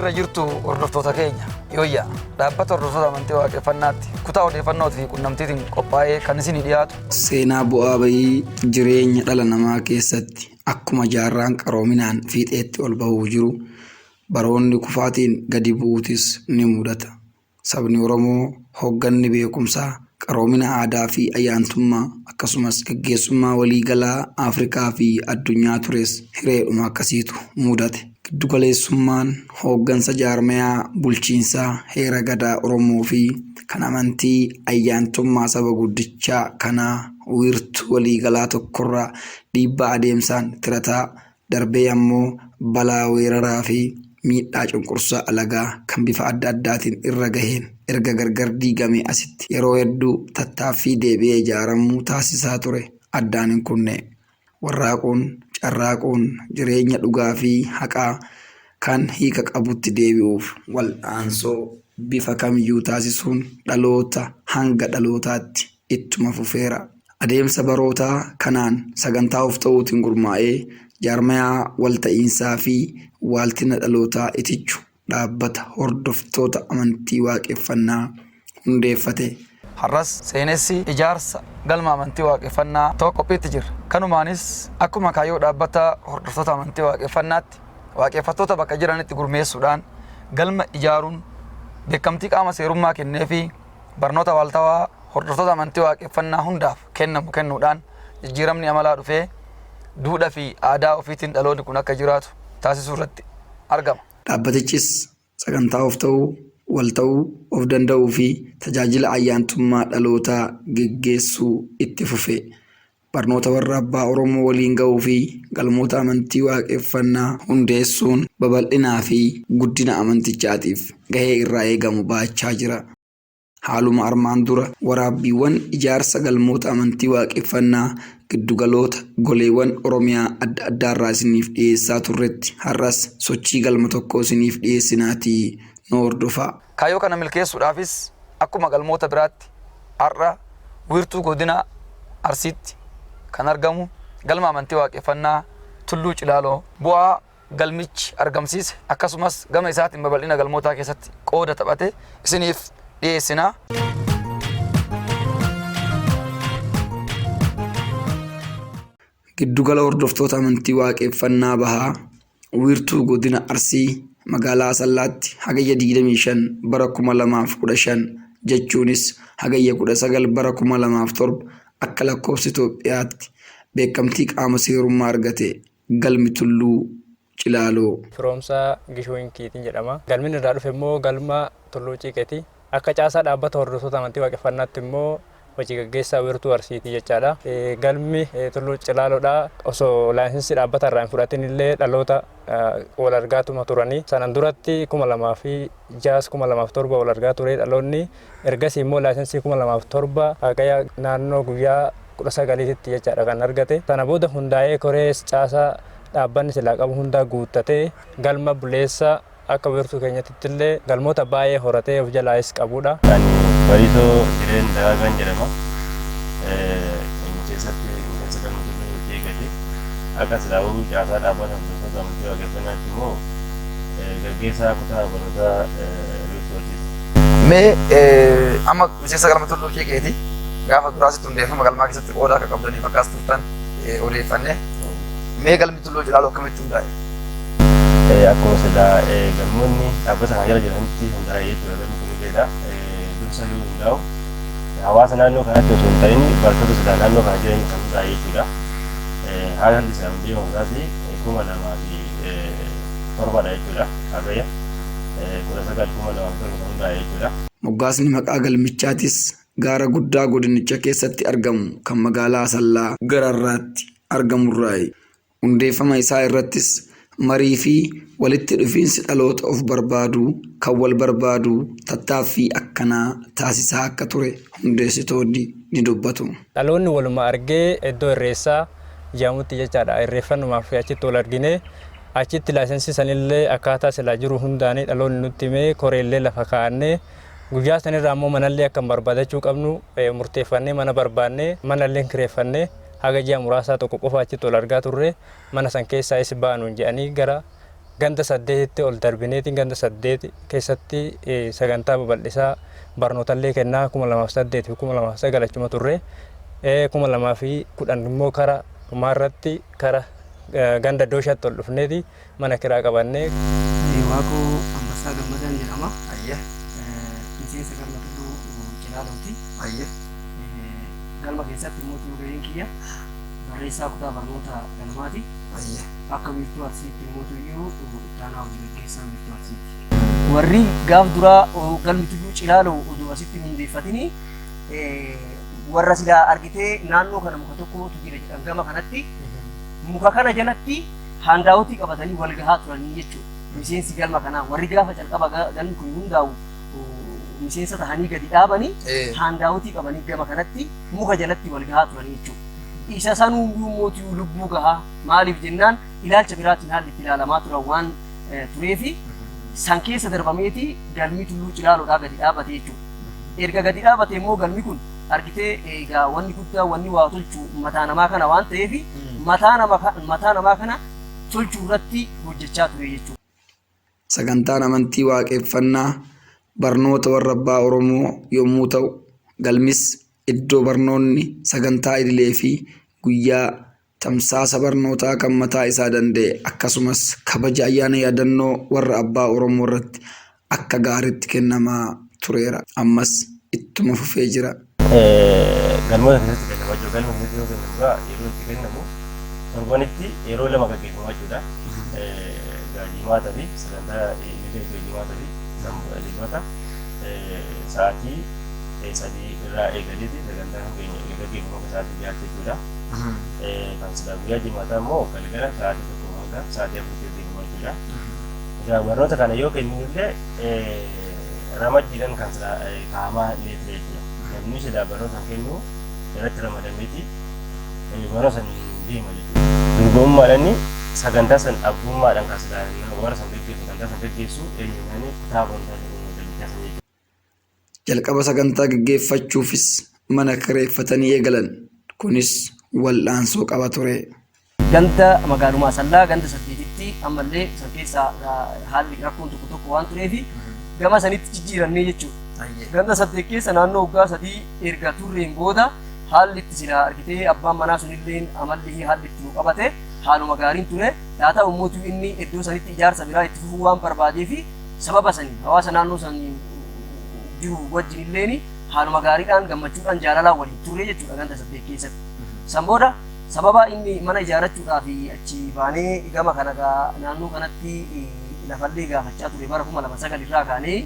Achirra jirtu hordoftoota keenya yooyyaa dhaabbata hordoftoota amantii waaqeffannaatti kutaa odeeffannoo fi qunnamtiitiin qophaa'ee kan isinii dhiyaatu. Seenaa bu'aa bayii jireenya dhala namaa keessatti akkuma jaarraan qaroominaan fiixeetti ol bahuuf jiru baroonni kufaatiin gadi bu'uutis ni mudata. Sabni Oromoo hoogganni beekumsaa, qaroomina aadaa fi ayyaantummaa akkasumas gaggeessummaa walii galaa Afrikaa fi addunyaa tures hireedhuma akkasiitu mudate. Giddugaleessummaan hooggansa jaarmayaa bulchiinsaa heera Gadaa Oromoo fi kan amantii ayyaantummaa saba guddichaa kanaa wiirtuu waliigalaa tokkorraa dhiibbaa adeemsaan tirataa darbee ammoo balaa weeraraa fi miidhaa cunqursaa alagaa kan bifa adda addaatiin irra gaheen erga gargar diigamee asitti yeroo hedduu tattaaffii deebi'ee ijaaramuu taasisaa ture addaan hin kunne. Warraaquun, carraaquun jireenya dhugaa fi haqaa kan hiika qabutti deebi'uuf wal'aansoo bifa kamiyyuu taasisuun dhaloota hanga dhalootaatti ittuma fufeera. Adeemsa barootaa kanaan sagantaa of ta'uutiin gurmaa'ee jaarmayaa walta'iinsaa fi waaltina dhalootaa itichu dhaabbata hordoftoota amantii waaqeffannaa hundeeffate. Har'as seenessi ijaarsa galma amantii waaqeffannaa tokko qophiitti jirra. Kanumaanis akkuma kaayyoo dhaabbata hordoftoota amantii waaqeffannaatti waaqeffattoota bakka jiranitti gurmeessuudhaan galma ijaaruun beekamtii qaama seerummaa kenneefii barnoota waaltawaa hordoftoota amantii waaqeffannaa hundaaf kennamu kennuudhaan jijjiiramni amalaa dhufee duudha fi aadaa ofiitiin dhaloonni kun akka jiraatu taasisuu irratti argama. Dhaabbatichis sagantaa of ta'uu, wal ta'uu, of danda'uu fi tajaajila ayyaantummaa dhalootaa geggeessuu itti fufe. Barnoota warra abbaa Oromoo waliin ga'uu fi galmoota amantii waaqeffannaa hundeessuun babal'inaa fi guddina amantichaatiif gahee irraa eegamu bahachaa jira. Haaluma armaan dura waraabbiiwwan ijaarsa galmoota amantii waaqeffannaa giddugaloota goleewwan Oromiyaa adda addaarraa isiniif dhiyeessaa turretti har'as sochii galma tokkoo isiniif dhiyeessinaatii nu hordofaa. Kaayyoo kana milkeessuudhaafis akkuma galmoota biraatti har'a wiirtuu godina Arsiitti kan argamu galma amantii waaqeffannaa Tulluu Cilaaloo bu'aa galmichi argamsiise akkasumas gama isaatiin babal'ina galmootaa keessatti qooda taphate isiniif dhiyeessina. Giddugala hordoftoota amantii waaqeffannaa Bahaa wiirtuu godina Arsii magaalaa Asallaatti Hagayya 25 bara 2015 jechuunis Hagayya 19 bara 2007 akka lakkoofsa Itoophiyaatti beekamtii qaama seerummaa argate galmi Tulluu Cilaaloo. Firoomsaa Gishuu Inkiitiin jedhama. Galmi inni irraa dhufe immoo galma Tulluu Ciiqeeti. Akka caasaa dhaabbata hordoftoota amantii waaqeffannaatti immoo hojii gaggeessaa wiirtuu Arsiiti jechaadha. Galmi Tulluu Cilaaloodha. Osoo laayinsensii dhaabbata irraa hin fudhatin illee dhaloota wal argaatuma turanii. Sanan duratti 2006 2007 wal argaa ture dhaloonni. Ergasii immoo laayinsensii 2007 hagaya naannoo guyyaa 19tti jechaadha kan argate. Sana booda hundaa'ee koree caasaa dhaabbanni silaa qabu hundaa guuttatee galma buleessa akka wiirtuu keenyatti illee galmoota baay'ee horatee of jalaayis qabudha. Ani Bariisoo Jireen Dagaagaan jedhama. Keessatti miseensa galma Tulluu Ciiqeeti. Akka silaa'uu caasaa dhaabbata hordoftoota amantii waaqeffannaatti immoo gaggeessaa kutaa barnootaa wiirtuu Arsiiti. Mee amma miseensa galma Tulluu Ciiqeeti. Gaafa duraa sitti hundeeffama galmaa keessatti qooda akka qabdaniif akkas turtan odeeffanne. Mee galmi Tulluu Cilaaloo akkamitti hundaa'e? Akkuma silaa galmoonni dhaabbata kana jala jiranitti hundaa'e jechuudha. Galmi kun illeedha. Dursa yoo hundaa'u hawaasa naannoo kanaatti osoo hin ta'in barattoota silaa naannoo kana jiran kan hundaa'e jechuudha. Haalli isaa hundeeffama isaati 2007dha jechuudha. Hagayya 19 2007 kan hundaa'e jechuudha. Moggaasni maqaa galmichaatis gaara guddaa godinicha keessatti argamu kan magaalaa Asallaa gararraatti argamurraayi. Hundeeffama isaa irrattis marii fi walitti dhufiinsi dhaloota of barbaaduu kan wal barbaaduu tattaaffii akkanaa taasisaa akka ture hundeessitoonni ni dubbatu. Dhaloonni waluma argee iddoo irreessaa jedhamutti jechaadha. Irreeffannumaaf achitti wal argine achitti laayisensii sanillee akkaataa silaa jiru hundaanii dhaloonni nutti himee koreellee lafa kaa'annee guyyaa sanirraa immoo manallee akka barbaadachuu qabnu murteeffannee mana barbaannee manallee kireeffannee haga ji'a muraasaa tokko qofa achitti wal argaa turre mana san keessaayis baanuun jedhanii gara Ganda 8tti ol darbineetiin ganda 8 keessatti sagantaa babal'isaa barnootallee kennaa 2008 fi 2009 achuma turre. 2010 immoo kara dhumaarratti kara ganda Dooshaatti ol dhufneeti mana kiraa qabannee. Waaqoo Ambassaa Gammadaan jedhama. Miseensa galma Tulluu Cilaalooti. Galma keessatti immoo gaheen kiyya barreessaa kutaa barnoota galmaati. Akka wiirtuu Arsiitti immoo iyyuu ittaanaa hojii gaggeessaa wiirtuu Arsiiti. Warri gaaf duraa galmi Tulluu Cilaaloo oduu asitti hundeeffatini warra silaa argitee naannoo kana muka tokkotu jira jedhan gama kanatti muka kana jalatti handaa'otii qabatanii wal gahaa turanii jechuudha. Miseensi galma kanaa warri gaafa calqaba galmi kun hundaa'u miseensa tahanii gadi dhaabanii handaa'otii qabanii gama kanatti muka jalatti wal gahaa turanii jechuudha. Isa sanuu mootii lubbuu gahaa maaliif jennaan ilaalcha biraatiin haalli itti ilaalamaa turan waan tureefi san keessa darbameeti galmi Tulluu Cilaaloodhaa gadi dhaabate jechuudha. Erga gadi dhaabate immoo galmi kun argitee egaa wanni guddaa wanni waa tolchu mataa namaa kana waan ta'eef mataa namaa kana tolchuu irratti hojjechaa ture jechuudha. Sagantaan amantii waaqeffannaa barnoota warra abbaa Oromoo yommuu ta'u, galmis iddoo barnoonni sagantaa idilee fi guyyaa tamsaasa barnootaa kan mataa isaa danda'e akkasumas kabaja ayyaana yaadannoo warra abbaa Oromoo irratti akka gaariitti kennamaa tureera. Ammas ittuma fufee jira. Galmoota keessatti kennamaa jiru. Galma keessatti yoo kennamu egaa yeroo itti kennamu torbanitti yeroo lama gaggeeffamaa jechuudha. Jimaata fi sagantaa idilee jimaata fi dilbata sa'aatii 3 irraa eegaleeti sagantaan keenya gaggeeffamu sa'aatii 6 jechuudha. Kan silaa guyyaa jimaataa immoo galgala sa'aatii 1 hanga sa'aatii 4 gaggeeffamaa jechuudha. Egaa barnoota kana yoo kenninullee ramaddiidhaan kan silaa kaa'amaa illee ture jechuudha. Namni silaa barnoota kan kennu irratti ramadameeti barnoota san deema jechuudha. Dorgomummaadhaan sagantaa san abbummaadhaan kan silaa warra san gaggeessu sagantaa san gaggeessu eenyummaan kutaa barnootaa galmichaa san jechuudha. Jalqaba sagantaa gaggeeffachuufis mana kireeffatanii eegalan. Kunis wal'aansoo qaba ture. Ganda magaaluma Asallaa ganda 8tti ammallee san keessaa haalli rakkoon tokko tokko waan tureefi gama sanitti jijjiirannee jechuudha. Ganda 8 keessa naannoo waggaa 3 erga turreen booda haalli itti silaa argitee abbaan manaa sunilleen amalli haalli itti nu qabate haaluma gaariin ture. Haa ta'u immoo inni iddoo sanitti ijaarsa biraa itti fufuu waan barbaadeefi sababa sanii hawaasa naannoo sanii jiru wajjin illeen haaluma gaariidhaan gammachuudhaan jaalalaan waliin turre jechuudha ganda 8 keessatti. San booda sababa inni mana ijaarrachuudhaaf achi baanee gama kana naannoo kanatti lafallee gaafachaa ture bara 2009 irraa kaanee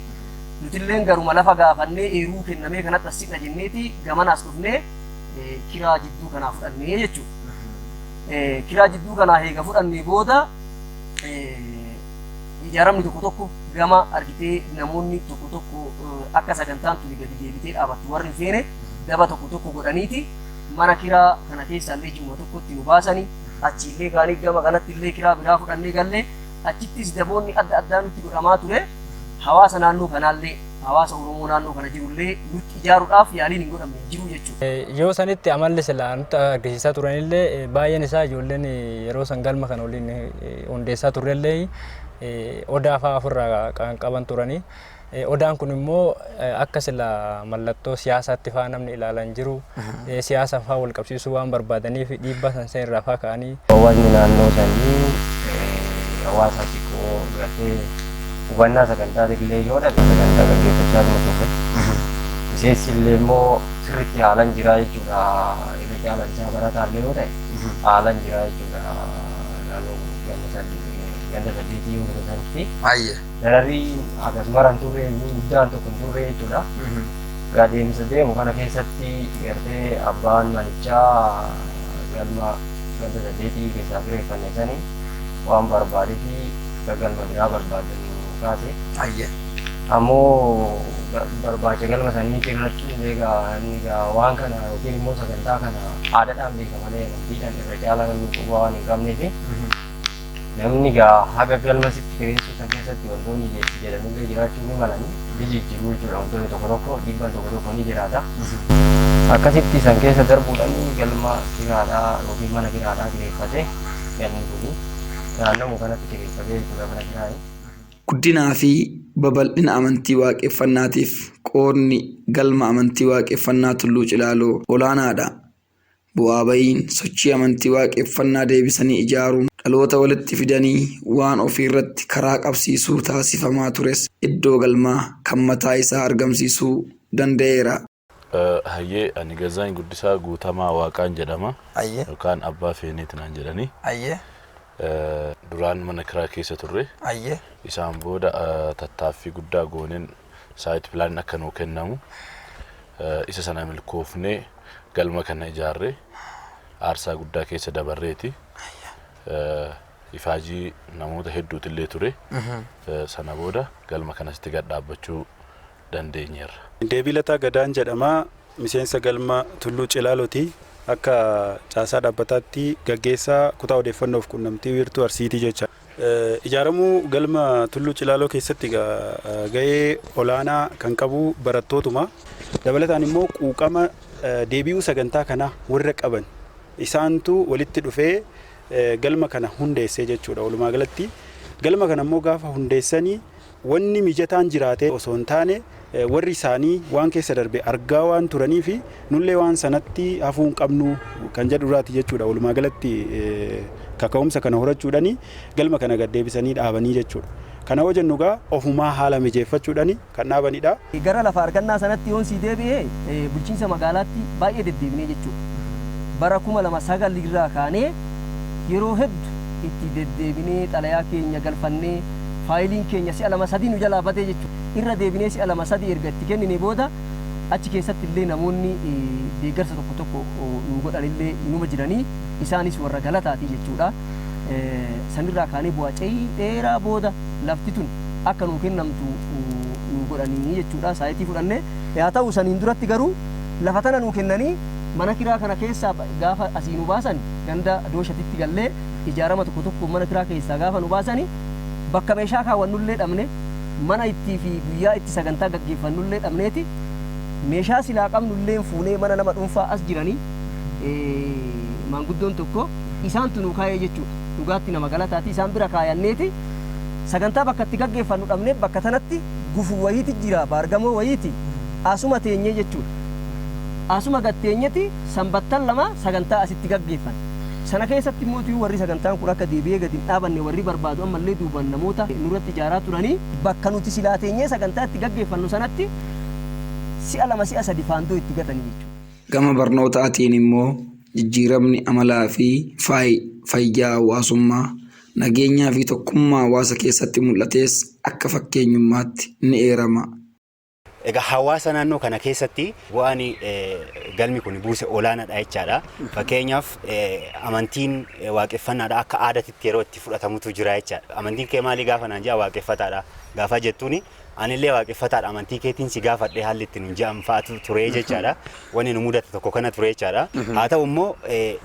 nutilleen garuma lafa gaafannee eeruu kennamee kanatti as siqna jenneeti gamanaas dhufnee kiraa jidduu kanaa fudhannee jechuudha. Kiraa jidduu kanaa eega fudhannee booda ijaaramni tokko tokko gama argitee namoonni tokko tokko akka sagantaan tuni gadi deebitee dhaabattu warri hin feene daba tokko tokko godhaniiti mana kiraa kana keessaallee ji'uma tokkotti nu baasanii achiillee kaanii gama kanatti illee kiraa biraa fudhannee gallee achittis daboonni adda addaa nutti godhamaa ture. Hawaasa naannoo kanaallee hawaasa Oromoo naannoo kana jirullee nutti ijaaruudhaaf yaaliin hin godhamne hin jiru jechuudha. Yoo sanitti amalli silaa nutti agarsiisaa turanillee baay'een isaa ijoolleen yeroo san galma kana waliin hundeessaa turrellee odaa fa'aa ofirraa kan qaban turanii. Odaan kun immoo akka silaa mallattoo siyaasaatti fa'aa namni ilaalan jiru siyaasa fa'aa wal qabsiisuu waan barbaadaniif dhiibbaa san irraa fa'aa ka'anii. Hawaasni naannoo sanii hawaasa xiqqoo gartee hubannaa sagantaa illee yoo dhabe sagantaa gaggeeffachaa tuma turre. Miseensi illee immoo sirriitti haalan jira jechuudha. Irra caalaan isaa barataa illee yoo ta'e haalan jira jechuudha. Naannoo ganda 8 yoo ta'e sanitti. Dararri akkasuma hin turre guddaan tokko hin turre jechuudha. Egaa deemsa deemu kana keessatti gartee abbaan manichaa galma ganda 8 keessaa kireeffanne sanii waan barbaadefi akka galma biraa barbaadan kaase. Ammoo barbaacha galma sanii irratti egaa inni egaa waan kana yookiin immoo sagantaa kana aadaadhaan beeka malee amantiidhaan irra caalaa namni quba waan hin qabneefi namni egaa haga galma sitti kireessuu san keessatti wantoonni jedhamillee jiraachuu ni malanii ni jijjiiruu jechuudha. Wantoonni tokko tokko dhiibbaan tokko tokko ni jiraata. Akkasitti san keessa darbuudhaan galma kiraadhaa yookiin mana kiraadhaa kireeffate galmi kuni. Naannoo kanatti kireeffamee jechuudha mana kiraayii. Guddinaa fi babal'ina amantii waaqeffannaatiif qoodni galma amantii waaqeffannaa Tulluu Cilaaloo olaanaadha. Bu'aa ba'iin sochii amantii waaqeffannaa deebisanii ijaaruun dhaloota walitti fidanii waan ofiirratti karaa qabsiisuu taasifamaa tures iddoo galmaa kan mataa isaa argamsiisuu danda'eera. Hayyee, ani Gazaany Guddisaa Guutamaa Waaqaan jedhama. Yookaan Abbaa Feeneeti naan jedhani. Duraan mana kiraa keessa turre. Isaan booda tattaaffii guddaa gooneen site plan akka nuu kennamu isa sana milkoofnee galma kana ijaarree aarsaa guddaa keessa dabarreeti. Ifaajii namoota hedduutillee ture. Sana booda galma kanasitti gad dhaabbachuu dandeenyeerra. Deebii Lataa Gadaan jedhama. Miseensa galma Tulluu Cilaalooti. Akka caasaa dhaabbataatti gaggeessaa kutaa odeeffannoof quunnamtii wiirtuu Arsiitii jecha. Ijaaramuu galma Tulluu Cilaaloo keessatti gahee olaanaa kan qabu barattootuma. Dabalataan immoo quuqama deebi'uu sagantaa kanaa warra qaban isaantu walitti dhufee galma kana hundeessee jechuudha. Walumaa galatti galma kana immoo gaafa hundeessanii wanni mijataan jiraatee osoo hin taane, warri isaanii waan keessa darbe argaa waan turanii fi nullee waan sanatti hafuu hin qabnu kan jedhurraati jechuudha. Walumaa galatti kaka'umsa kana horachuudhaani galma kana gad deebisanii dhaabanii jechuudha. Kana hoo jennu gaa ofumaa haala mijeeffachuudhaani kan dhaabanidha. Gara lafa argannaa sanatti yoon sii deebi'ee, bulchiinsa magaalaatti baay'ee deddeebinee jechuudha. Bara 2009 irraa kaanee yeroo hedduu itti deddeebinee xalayaa keenya galfannee, faayiliin keenya si'a lama sadii nu jalaa badee jechuudha. Irra deebinee si'a lama sadii erga itti kennine booda, achi keessatti illee namoonni deeggarsa tokko tokko nu godhan illee numa jiranii, isaanis warra galataati jechuudha. Sanirraa kaanee bu'aa ce'ii dheeraa booda lafti tun akka nuu kennamtu nu godhanii jechuudha. Saayitii fudhannee haa ta'u, saniin duratti garuu lafa tana nuu kennanii mana kiraa kana keessaa gaafa asii nu baasan, ganda dooshatitti gallee ijaarama tokko tokko mana kiraa keessaa gaafa nu baasani, bakka meeshaa kaawwannullee dhabne, mana ittii fi guyyaa itti sagantaa gaggeeffannullee dhabneeti, meeshaa silaa qabnullee fuunee mana nama dhuunfaa as jiranii maanguddoon tokko isaantu nu kaayee jechuudha. Dhugaatti nama galataati, isaan bira kaayanneeti sagantaa bakka itti gaggeeffannu dhabne. Bakka tanatti gufuu wayiiti jira, baargamoo wayiiti, asuma teenyee jechuudha. Asuma gatteenyeti sanbattan 2 sagantaa asitti gaggeeffan. Sana keessatti immoo warri sagantaan kun akka deebi'ee gadi hin dhaabanne warri barbaadu ammallee duuban namoota nurratti ijaaraa turanii, bakka nuti silaa teenyee sagantaa itti gaggeeffannu sanatti si'a lama si'a sadi faandoo itti gatanii jechuudha. Gama barnootaatiin immoo jijjiiramni amalaa fi fayyaa hawaasummaa, nageenyaa fi tokkummaa hawaasa keessatti mul'ates akka fakkeenyummaatti ni eerama. Egaa hawaasa naannoo kana keessatti bu'aan galmi kun buuse olaanaadha jechaadha. Fakkeenyaaf, amantiin waaqeffannaadha akka aadaatti yeroo itti fudhatamutu jira jechaadha. Amantiin kee maali gaafa naan jedha, waaqeffataadha gaafa jettuuni, anillee waaqeffataadha, amantii keetiin si gaafadhee haalli itti nuun jedhan fa'aatu ture jechaadha. Wanni nu mudate tokko kana ture jechaadha. Haa ta'u immoo,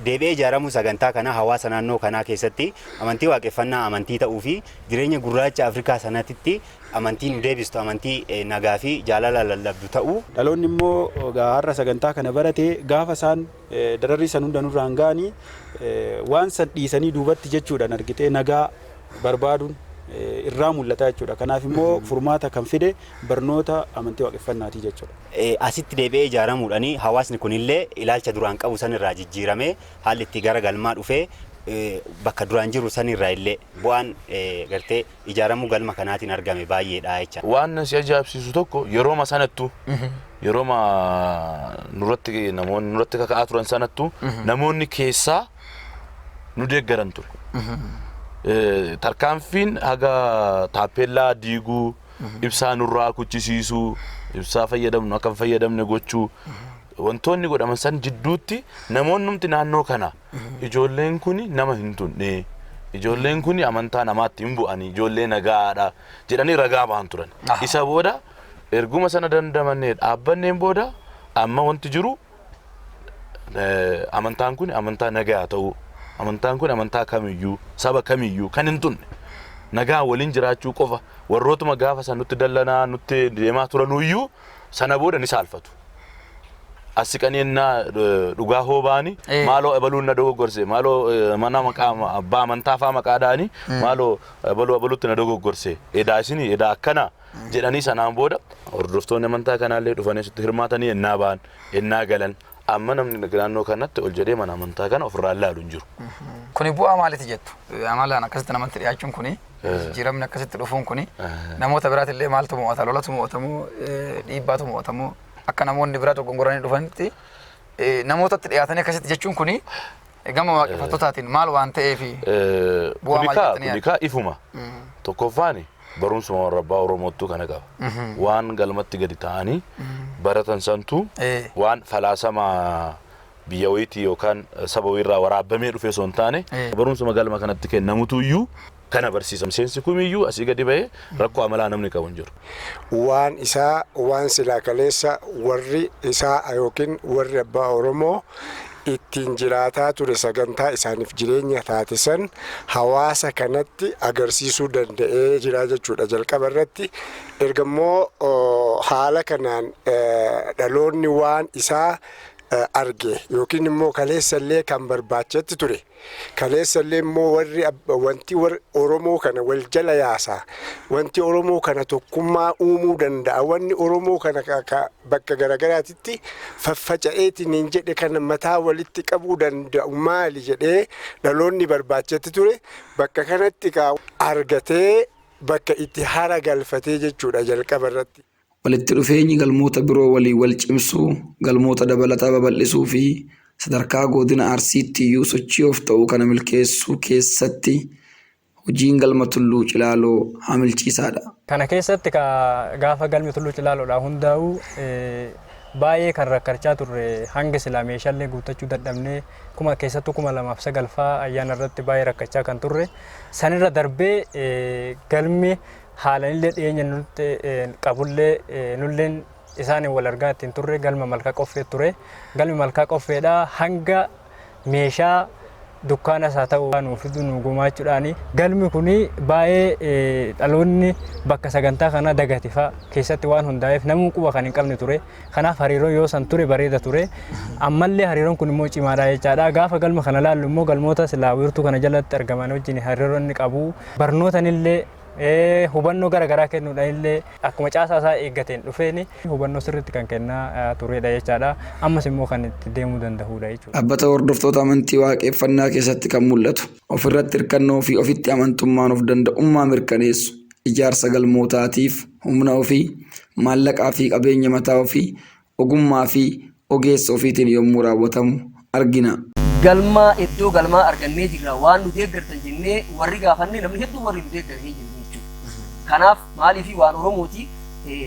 deebi'ee ijaaramuu sagantaa kanaa hawaasa naannoo kanaa keessatti amantii waaqeffannaa amantii ta'uu fi jireenya gurraacha Afrikaa sanatti amantii nu deebistu, amantii nagaa fi jaalala lallabdu ta'uu. Dhaloonni immoo har'a sagantaa kana barate gaafa isaan dararrii san hunda nurraan ga'anii waan san dhiisanii duubatti jechuudhaan argitee nagaa barbaaduun irraa mul'ata jechuudha. Kanaaf immoo furmaata kan fide barnoota amantii waaqeffannaati jechuudha. Asitti deebi'ee ijaaramuudhaan hawaasni kunillee ilaalcha duraan qabu sanirraa jijjiiramee haalli itti gara galmaa dhufee bakka duraan jiru sanirraa illee bu'aan gartee ijaaramuu galma kanaatiin argame baay'eedha jecha. Waan si ajaa'ibsiisu tokko, yerooma sanattu, yerooma nurratti namoonni nurratti kaka'aa turan sanattu, namoonni keessaa nu deeggaran ture. Tarkaanfiin haga taappellaa diiguu, ibsaa nurraa kuchisiisuu, ibsaa fayyadamnu akka hin fayyadamne gochuu, wantoonni godhaman san jidduutti namoonnumti naannoo kana ijoolleen kun nama hin tunne, ijoolleen kun amantaa namaatti hin bu'anii, ijoollee nagaadha jedhanii ragaa ba'an turan. Isa booda erguma sana dandamannee dhaabbanneen booda amma wanti jiru amantaan kun amantaa nagaa ta'uu, amantaan kun amantaa kamiyyuu, saba kamiyyuu kan hin tunne, nagaa waliin jiraachuu qofa, warrootuma gaafa san nutti dallanaa nutti deemaa turanuyyuu sana booda ni saalfatu. As siqanii ennaa dhugaa hoo ba'anii, maaloo ebaluun na dogoggorse, maaloo mana maqaa abbaa amantaa faa maqaa dha'anii, maaloo ebaluu ebalutti na dogoggorse, edaa isinii edaa akkana jedhanii, sanaan booda hordoftoonni amantaa kanaallee dhufanii asitti hirmaatanii ennaa ba'an, ennaa galan, amma namni naannoo kanatti ol jedhee mana amantaa kana ofirraa ilaalu hin jiru. Kuni bu'aa maaliiti jettu? Amalaan akkasitti namatti dhiyaachuun kuni, jijjiiramni akkasitti dhufuun kuni, namoota biraatillee maaltu mo'ata? Lolatu mo'atamoo, dhiibbaatu mo'atamoo, akka namoonni biraa dogongoranii dhufanitti namootatti dhiyaatanii akkasitti jechuun kuni gama waaqeffattootaatiin maal waan ta'eefi bu'aa Kuni maal kaa jettanii kuni yaaddu? Kaa ifuma. Tokkoffaani barumsuma warra abbaa Oromoottuu kana qaba. Waan galmatti gadi ta'anii baratan santu waan falaasama biyya wayiitii yookaan saba wayiirraa waraabamee dhufe osoo hin taane, barumsuma galma kanatti kennamutu iyyuu kana barsiisa. Miseensi kumiyyuu asii gadi bahee rakkoo amalaa namni qabu hin jiru. Waan isaa, waan silaa kaleessa warri isaa yookiin warri abbaa Oromoo ittiin jiraataa ture, sagantaa isaaniif jireenya taate san hawaasa kanatti agarsiisuu danda'ee jira jechuudha jalqaba irratti. Erga immoo haala kanaan dhaloonni waan isaa arge yookiin immoo kaleessallee kan barbaachetti ture, kaleessallee immoo warri wanti warri Oromoo kana wal jala yaasa, wanti Oromoo kana tokkummaa uumuu danda'a, wanni Oromoo kana bakka garagaraatitti faffaca'eetiin hin jedhe kana mataa walitti qabuu danda'u maali jedhee dhaloonni barbaachetti ture bakka kanatti ka argatee bakka itti hara galfatee jechuudha jalqaba irratti. Walitti dhufeenyi galmoota biroo waliin wal cimsuu, galmoota dabalataa babal'isuu fi sadarkaa godina Arsiitti iyyuu sochii of ta'uu kana milkeessuu keessatti hojiin galma Tulluu Cilaaloo hamilchiisaadha. Kana keessatti ka gaafa galmi Tulluu Cilaaloodha hundaa'u baay'ee kan rakkachaa turre, hanga silaa meeshaalee guuttachuu dadhabnee, kuma keessattuu 2009 faa ayyaana irratti baay'ee rakkachaa kan turre sanirra darbee, galmi haalanillee dhiyeenya nutti qabullee nulleen isaaniin wal argaa ittiin turre galma Malkaa Qoffee ture. Galmi Malkaa Qoffeedha hanga meeshaa dukkaana isaa ta'u nuu fidu nu gumaachuudhaani, galmi kuni baay'ee dhaloonni bakka sagantaa kanaa dagatifaa keessatti waan hundaa'eef namni quba kan hin qabne ture. Kanaaf hariiroon yoo san ture bareeda ture. Ammallee hariiroon kun immoo cimaadha jechaadha. Gaafa galma kana laallu immoo galmoota silaa wiirtuu kana jalatti argaman wajjin hariiroon inni qabu barnootanillee hubannoo gara garaa kennuudhaan illee akkuma caasaa isaa eeggateen dhufeen hubannoo sirriitti kan kennaa turedha jechaadha. Ammas immoo kan itti deemuu danda'udha jechuudha. Dhaabbata hordoftoota amantii waaqeffannaa keessatti kan mul'atu ofirratti hirkannoo fi ofitti amantummaan of danda'ummaa mirkaneessu, ijaarsa galmootaatiif humna ofii, maallaqaa fi qabeenya mataa ofii, ogummaa fi ogeessa ofiitiin yommuu raawwatamu argina. Galma iddoo galmaa argannee jirra, waan nu deeggartan jennee warri gaafanne, namni hedduu warri nu deeggaranii jiru jechuudha. Kanaaf maaliif waan Oromooti,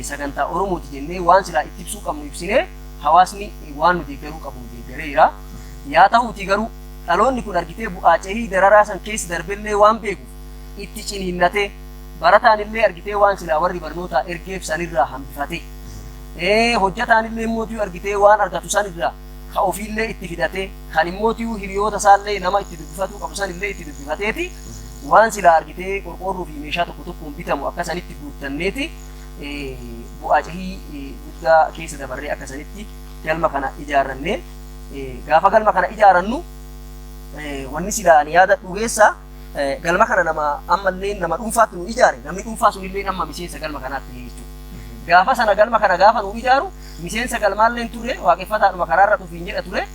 sagantaa Oromooti jennee waan silaa itti ibsuu qabnu ibsinee, hawaasni waan nu deeggaruu qabu nu deeggareera. Yaa ta'uutii garuu dhaloonni kun argitee bu'aa cehii dararaa san keessa darbellee waan beekuuf itti ciniinnatee, barataan illee argitee waan silaa warri barnootaa ergeef sanirraa hambifatee, hojjataan illee mootii argitee waan argatu sanirraa ka ofiillee itti fidatee, kan immootii hiriyoota isaallee nama itti dubbifatuu qabu sanillee itti dubbifateeti, waan silaa argitee qorqoorroo fi meeshaa tokko tokkoon bitamu akka sanitti guuttanneeti, bu'aa cehii guddaa keessa dabarree akka sanitti galma kana ijaarrannee. Gaafa galma kana ijaarannu wanni silaa ani yaadadhu keessa, galma kana nama ammallee nama dhuunfaatti nu ijaare, namni dhuunfaa sunillee amma miseensa galma kanaatti jechuudha. Gaafa sana galma kana gaafa nu ijaaru miseensa galmaallee turre, waaqeffataadhuma karaarra dhufiin jedha ture,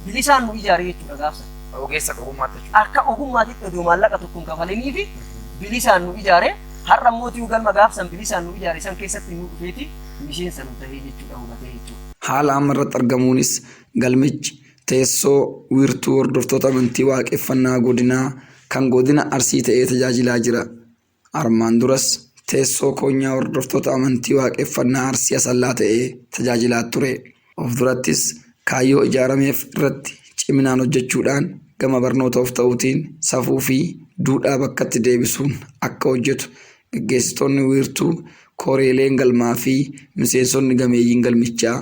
bilisaan nu ijaare jechuudha gaafsa. Ogeessa ogummaatti jechuudha. Akka ogummaatitti odoo maallaqa tokkoon kafalanii fi bilisaan nu ijaare. Har'a mootii galma gaafsan bilisaan nu ijaare san keessatti nu dhufeeti miseensa nu tahee jechuudha, hubatee jechuudha. Haala amma irratti argamuunis galmichi teessoo wiirtuu hordoftoota amantii waaqeffannaa godinaa kan godina Arsii ta'ee tajaajilaa jira. Armaan duras teessoo koonyaa hordoftoota amantii waaqeffannaa Arsii Asallaa ta'ee tajaajilaa ture. Of durattis kaayyoo ijaarameef irratti ciminaan hojjechuudhaan gama barnoota of ta'uutiin safuu fi duudhaa bakkatti deebisuun akka hojjetu gaggeessitoonni wiirtuu, koreeleen galmaa fi miseensonni gameeyyiin galmichaa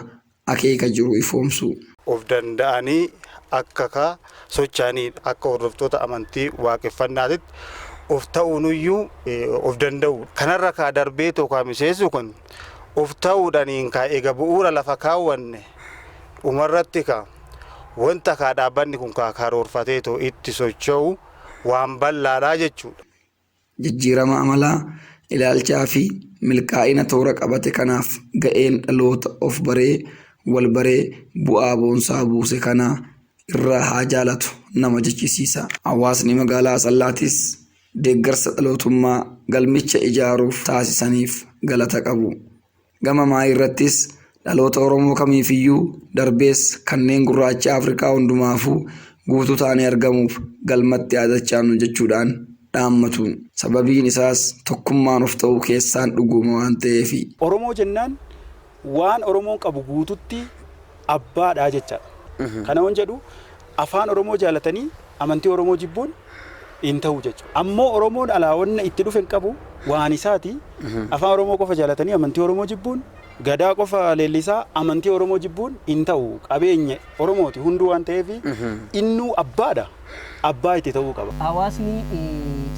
akeeka jiru ifoomsu. Of danda'anii akka ka socho'anii, akka hordoftoota amantii waaqeffannaatitti of ta'uunuyyuu of danda'u. Kanarra kaa darbee tokko miseensi kun of ta'uudhaan kaa eega bu'uura lafa kaawwanne. Dhumarratti ka wanta kaa dhaabbanni kun kaa karoorfateetoo itti socho'u waan bal'aadhaa jechuudha. Jijjiirama amalaa, ilaalchaa fi milkaa'ina toora qabate kanaaf ga'een dhaloota of baree wal baree bu'aa boonsaa buuse kanaa irraa haa jaalatu nama jechisiisa. Hawaasni magaalaa Asallaatis deeggarsa dhalootummaa galmicha ijaaruuf taasisaniif galata qabu. Gama maayii irrattis dhaloota Oromoo kamiifiyyuu darbees kanneen gurraacha Afrikaa hundumaafuu guutuu ta'anii argamuuf galmatti haa dachaanu jechuudhaan dhaammatu. Sababiin isaas tokkummaan of ta'uu keessaan dhuguma waan ta'eefi. Oromoo jennaan waan Oromoon qabu guututti abbaadha jechaadha. Kana waan jedhu afaan Oromoo jaalatanii amantii Oromoo jibbuun hin ta'u jechuudha. Ammoo Oromoon alaa wanna itti dhufe hin qabu waan isaati. Afaan Oromoo qofa jaalatanii amantii Oromoo jibbuun, gadaa qofa leellisaa amantii Oromoo jibbuun hin ta'u. Qabeenya Oromooti hunduu waan ta'eef innuu abbaadha. Abbaa itti ta'uu qaba. Hawaasni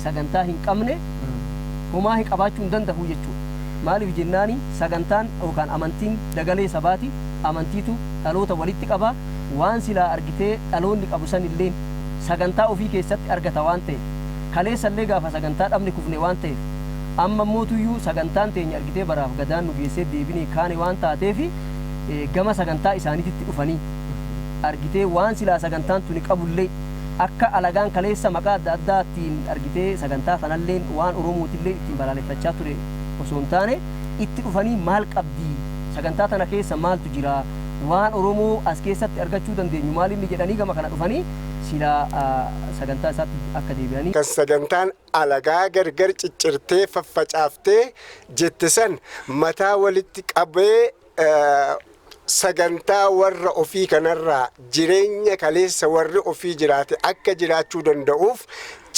sagantaa hin qabne homaa hin qabaachuu hin danda'u jechuudha. Maaliif jennaani sagantaan yookaan amantiin dagalee sabaati. Amantiitu dhaloota walitti qaba. Waan silaa argitee dhaloonni qabu sanillee sagantaa ofii keessatti argata waan ta'eef, kaleessallee gaafa sagantaa dhabne kufne waan ta'eef, amma mootuyyuu sagantaan teenya argitee baraaf gadaan nu geessee deebinee kaane waan taateef, gama sagantaa isaaniititti dhufanii argitee waan silaa sagantaan tuni qabullee akka alagaan kaleessa maqaa adda addaa ittiin argitee sagantaa kanallee waan Oromootillee ittiin balaaleffachaa ture osoo hin taane, itti dhufanii maal qabdii, sagantaa tana keessa maaltu jira, waan Oromoo as keessatti argachuu dandeenyu maal inni jedhanii gama kana dhufanii silaa sagantaa isaatti akka deebi'anii. Kan sagantaan alagaa gargar ciccirtee faffacaaftee jette san mataa walitti qabee, sagantaa warra ofii kanarraa jireenya kaleessa warri ofii jiraate akka jiraachuu danda'uuf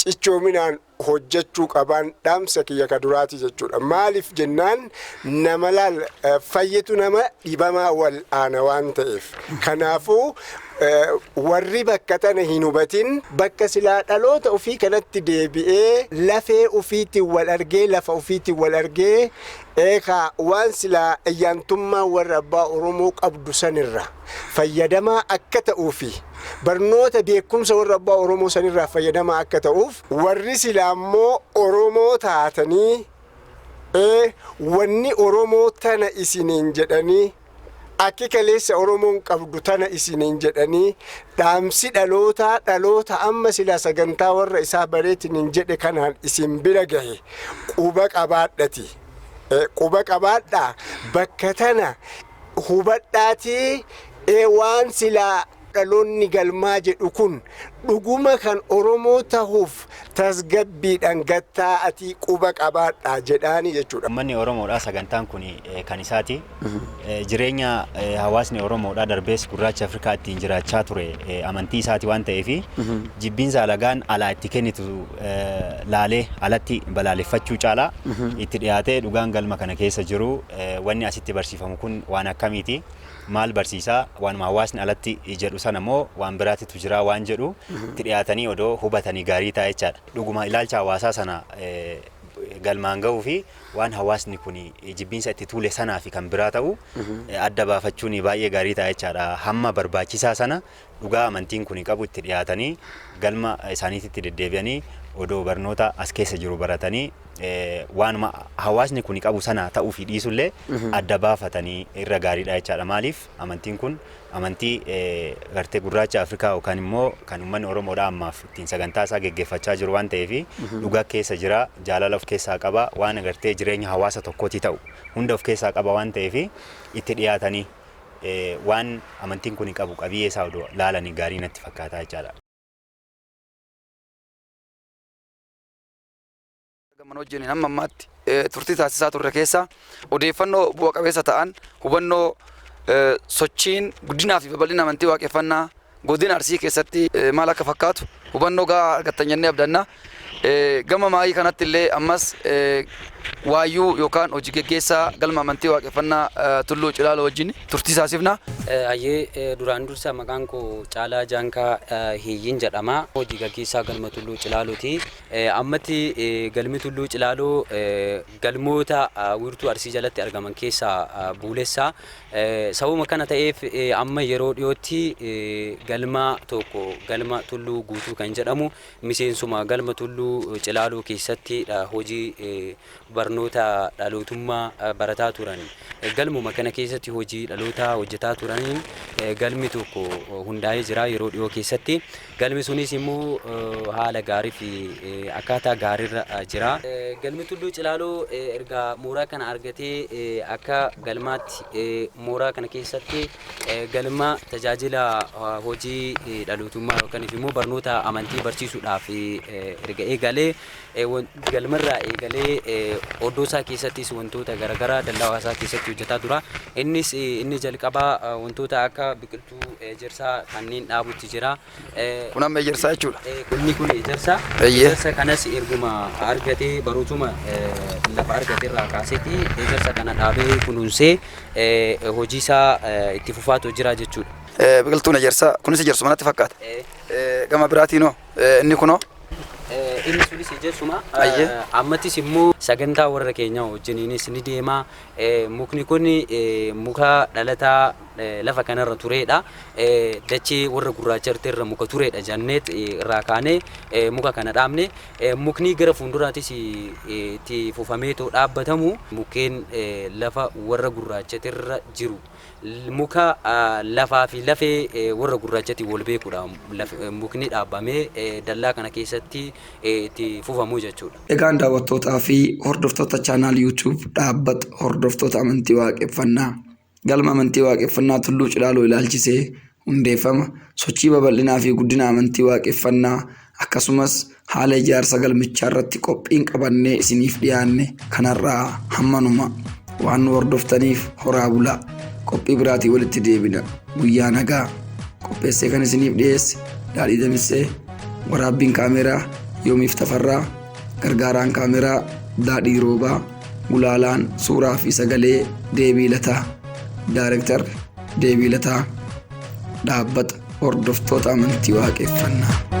cichoominaan hojjechuu qaban dhaamsa kiyya ka duraati jechuudha. Maaliif jennaan nama laal fayyitu nama dhibamaa wal aana waan ta'eef. Kanaafuu warri bakka tana hin hubatin bakka silaa dhaloota ofii kanatti deebi'ee lafee ofiitiin wal argee, lafa ofiitiin wal argee, eekaa waan silaa ayyaantummaa warra abbaa Oromoo qabdu sanirra fayyadamaa akka ta'uufi barnoota beekumsa warra abbaa Oromoo sanirraa fayyadamaa akka ta'uuf, warri silaa immoo Oromoo taatanii wanni Oromoo tana isiniin jedhanii, akki kaleessa Oromoon qabdu tana isiniin jedhanii, dhaamsi dhalootaa dhaloota amma silaa sagantaa warra isaa bareetiniin jedhe kanaan isin bira gahe quba qabaadhati. Quba qabaadhaa, bakka tana hubadhaatii, waan silaa dhaloonni galmaa jedhu kun dhuguma kan Oromoo tahuuf tasgabbiidhaan gattaa'atii quba qabaadhaa jedhaani jechuudha. Uummanni Oromoodhaa sagantaan kun kan isaati. Jireenya hawaasni Oromoodhaa darbees gurraacha Afrikaa ittiin jiraachaa ture amantii isaati waan ta'eef, jibbiinsa alagaan alaa itti kennitu laalee alatti balaaleffachuu caalaa itti dhiyaatee dhugaan galma kana keessa jiru, wanni asitti barsiifamu kun waan akkamiiti? Maal barsiisaa? Waanuma hawaasni alatti jedhu sana immoo waan biraatitu jira waan jedhu itti dhiyaatanii odoo hubatanii gaarii ta'a jechaadha. Dhuguma ilaalcha hawaasaa sana galmaan gahuu fi waan hawaasni kun jibbiinsa itti tuule sanaa fi kan biraa ta'u adda baafachuun baay'ee gaarii ta'a jechaadha. Hamma barbaachisaa sana dhugaa amantiin kun qabu itti dhiyaatanii galma isaaniitti deddeebi'anii odoo barnoota as keessa jiru baratanii, waanuma hawaasni kun qabu sana ta'uu fi dhiisullee adda baafatanii irra gaariidha jechaadha. Maaliif, amantiin kun amantii gartee gurraacha Afrikaa yookaan immoo kan uummanni Oromoodha ammaaf ittiin sagantaa isaa geggeeffachaa jiru waan ta'eef, dhugaa keessa jira, jaalala of keessaa qaba, waan gartee jireenya hawaasa tokkooti ta'u hunda of keessaa qaba waan ta'eef, itti dhiyaatanii waan amantiin kun qabu qabiyyee isaa odoo laalanii gaarii natti fakkaata jechaadha. Gamman wajjin hamma ammaatti turtii taasisaa turre keessa odeeffannoo bu'a qabeessa ta'an, hubannoo sochiin guddinaa fi babal'ina amantii waaqeffannaa godina Arsii keessatti maal akka fakkaatu hubannoo gahaa argattan jennee abdanna. Gama maayii kanatti illee ammas waayyuu yookaan hojii geggeessaa galma amantii waaqeffannaa Tulluu Cilaaloo wajjin turtii taasifna. Hayyee, duraan dursa maqaan koo Caalaa Jaankaa Hiiyyiin jedhama. Hojii gaggeessaa galma Tulluu Cilaalooti. Ammatti galmi Tulluu Cilaaloo galmoota wiirtuu Arsii jalatti argaman keessaa buulessa. Sababuma kana ta'eef amma yeroo dhiyootti galma tokko, galma Tulluu Guutuu kan jedhamu, miseensuma galma Tulluu Cilaaloo keessatti hojii barnoota dhalootummaa barataa turan. Galmuma kana keessatti hojii dhalootaa hojjetaa turaniin galmi tokko hundaa'ee jira yeroo dhiyoo keessatti. Galmi sunis immoo haala gaarii fi akkaataa gaariirra jira. Galmi Tulluu Cilaaloo erga mooraa kana argatee akka galmaatti mooraa kana keessatti galma tajaajila hojii dhalootummaa yookaan immoo barnoota amantii barsiisuudhaaf erga eegalee, galmarraa eegalee oddoo isaa keessattis wantoota garaagaraa dallaa hawaasaa keessatti hojjetaa tura. Innis inni jalqabaa wantoota akka biqiltuu ejersaa kanneen dhaabutti jira. Kun amma ejersaa jechuudha. Inni kun ejersa. Ejersa kanas erguma argatee, barootuma lafa argate irraa kaaseeti ejersa kana dhaabee kunuunsee hojii isaa itti fufaatu jira jechuudha. Biqiltuun ejersaa kunis ejersuma natti fakkaata. Gama biraatiinoo inni kunoo? Inni sunis ejersuma. Ammattis immoo sagantaa warra keenyaa wajjiniinis ni deema. Mukni kun muka dhalataa lafa kanarra turedha. Dachee warra gurraacha irra muka turedha jenneet irraa kaanee muka kana dhaabne. Mukni gara fuulduraatis itti fufameetoo dhaabbatamu mukkeen lafa warra gurraachatirra jiru. Muka lafaa fi lafee warra gurraachatti wal beekudha. Mukni dhaabamee dallaa kana keessatti itti fufamu jechuudha. Egaan daawwattootaa fi hordoftoota chaanaal YouTube dhaabbata hordoftoota amantii waaqeffannaa, galma amantii waaqeffannaa Tulluu Cilaaloo ilaalchisee hundeeffama sochii babal'inaa fi guddina amantii waaqeffannaa akkasumas haala ijaarsa galmichaa irratti qophiin qabannee isiniif dhiyaanne kanarraa hammanuma. Waan nu hordoftaniif horaa bulaa. Qophii biraatii walitti deebina. Guyyaa nagaa. Qopheessee kan isiniif dhiyeesse Daadhii Damissee, waraabbiin kaameraa Yoomiif Tafarraa, gargaaraan kaameraa Daadhii Roobaa, gulaalaan suuraa fi sagalee Deebii Lataa, Daarektar Deebii Lataa, dhaabbata hordoftoota amantii waaqeffannaa.